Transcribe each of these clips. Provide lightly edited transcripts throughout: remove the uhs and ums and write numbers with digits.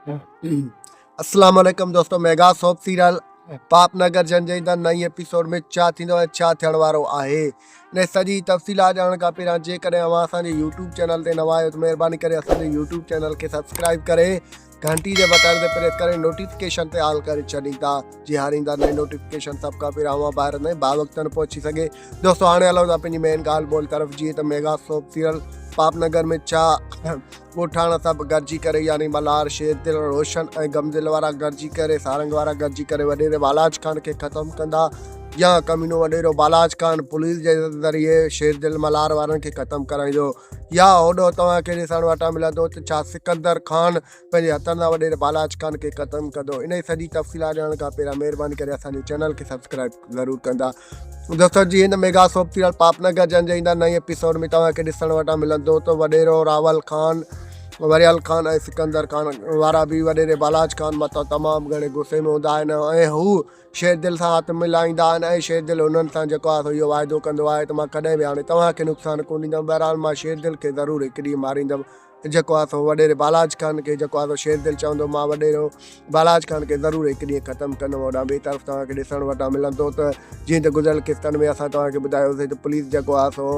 اسلام عليڪم دوستو ميگا سوپ سيريل پاپ نگر جن جي ايندڙ نئين ايپيسوڊ ۾ ڇا ٿيندو ۽ ڇا ٿيڻ وارو آهي ان سڄي تفصيلات ڄاڻڻ کان پهريان جيڪڏهن اوهان اسان جي يوٽيوب چينل تي نوان آهيو ته مهرباني ڪري اسان جي يوٽيوب چينل کي سبسڪرائب ڪري گهنٽي جي بٽڻ تي پريس ڪري نوٽيفڪيشن تي آل ڪري ڇڏيندا جي هاڻي ايندڙ نئين نوٽيفڪيشن سڀ کان پهريان اوهان ڀائرن تائين باوقت پهچي سگهي دوستو هاڻي هلون ٿا پنهنجي مين ڳالهه ٻولهه طرف جيئن ته ميگا سوپ سيريل پاپ نگر ۾ ڇا ڳوٺاڻا سڀ گڏجي ڪري يعني ملهار، شير دل، روشن ۽ غم دل وارا گڏجي ڪري سارنگ وارا گڏجي ڪري وڏيري بالاچ خان کي ختم ڪندا يا ڪمينو وڏيرو بالاچ خان پوليس جي ذريعي شير دل ملهار وارن کي ختم ڪرائيندو يا هوڏو توهان کي ڏسڻ وٽان ملندو ته ڇا سڪندر خان پنهنجي هٿن سان وڏيري بالاچ خان کي ختم ڪندو انهي سڄي تفصيلات ڄاڻڻ کان پهريان مهرباني ڪري اسان جي چينل کي سبسڪرائب ضرور ڪندا دوستو جي هن ميگا سوپ سيريل پاپ نگر جن جي ايندا نئين ايپيسوڊ ۾ توهان کي ڏسڻ وٽان ملندو ته وڏيرو راول خان وريل خان ۽ سڪندر خان وارا به وڏيري بالاچ خان مٿان تمام گهڻي غصي ۾ هوندا آهن ۽ هو شير دل سان هٿ ملائيندا آهن ۽ شير دل انهن سان جيڪو آهي سو اهو واعدو ڪندو آهي ته مان ڪڏهن به هاڻي توهان کي نقصان ڪونه ڏيندم بهرحال مان شير دل کي ضرور هڪ ڏينهن ماريندم جيڪو آ سو وڏيري بالاچ خان کي جيڪو آ سو شير دل چوندو مان وڏيرو بالاچ خان کي ضرور هڪ ڏينهن ختم ڪندم هوڏانهن ٻئي طرف توهان کي ڏسڻ وٽان ملندو ته جيئن ته گذريل قسطن ۾ اسان توهان کي ٻڌايوسين ته پوليس جيڪو آ سو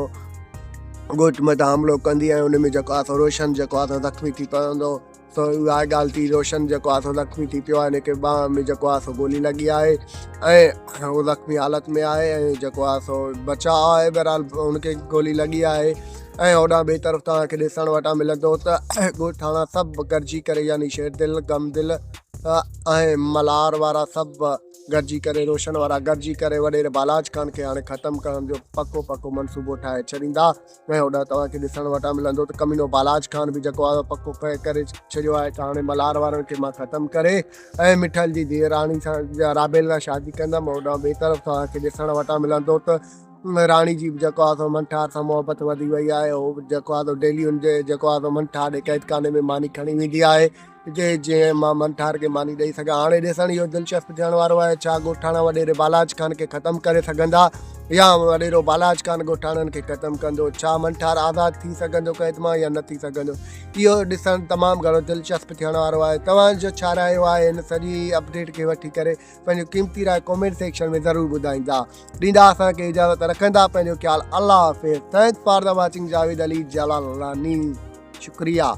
ڳوٺ مٿان حملو ڪندي ۽ ان ۾ جيڪو آ سو روشن جيڪو آ سو زخمي ٿي پوندو سو اها ڳالهه ٿي روشن جيڪو آ سو زخمي ٿي پيو آهي هن کي ٻانهن ۾ جيڪو آ سو گولي لڳي آهي ۽ هو زخمي حالت ۾ آهي ۽ جيڪو آ سو بچاء آهي بهرحال هن کي گولي لڳي آهي ۽ هوڏانهن ٻئي طرف توهان کي ڏسڻ وٽان ملندو ته ڳوٺاڻا سڀ گڏجي ڪري يعني شير دل، غم دل ۽ ملهار وارا سڀ گڏجي ڪري روشن وارا گڏجي ڪري وڏيري بالاچ خان کي هاڻي ختم ڪرڻ جو پڪو پڪو منصوبو ٺاهي ڇڏيندا ۽ هوڏانهن توهان کي ڏسڻ وٽان ملندو ته ڪمينو بالاچ خان به جيڪو آهي پڪو پهه ڪري ڇڏيو آهي ته هاڻي ملهار وارن کي مان ختم ڪري ۽ مٺل جي ڌيء راڻي سان رابيل سان شادي ڪندم. هوڏانهن ٻئي طرف توهان کي ڏسڻ وٽان ملندو ته راڻي جي به جيڪو آهي سو منٺار سان محبت وڌي وئي آهي هو به جيڪو آهي سو ڊيلي ان جي جيڪو آهي سو منٺار ڏي قيد خاني ۾ ماني کڻي ويندي آهي جي جيئن مان منٺار کي ماني ڏئي سگهان هاڻي ڏسڻ اهو دلچسپ ٿيڻ وارو آهي ڇا ڳوٺاڻا وڏيري بالاچ خان کي ختم ڪري سگهندا يا وڏيرو بالاچ خان ڳوٺاڻن کي ختم ڪندو ڇا منٺار آزاد ٿي سگهندو قيد مان يا نه ٿي سگهندو اهو ڏسڻ تمام گهڻو دلچسپ ٿيڻ وارو آهي توهان جو ڇا رايو آهي هن سڄي اپڊيٽ کي وٺي ڪري پنهنجو قيمتي راء ڪومينٽ سيڪشن ۾ ضرور ٻڌائيندا ڏيندا اسان کي اجازت رکندا پنهنجو خيال الله حافظ thanks for the watching Javed Ali Jalalani شڪريا.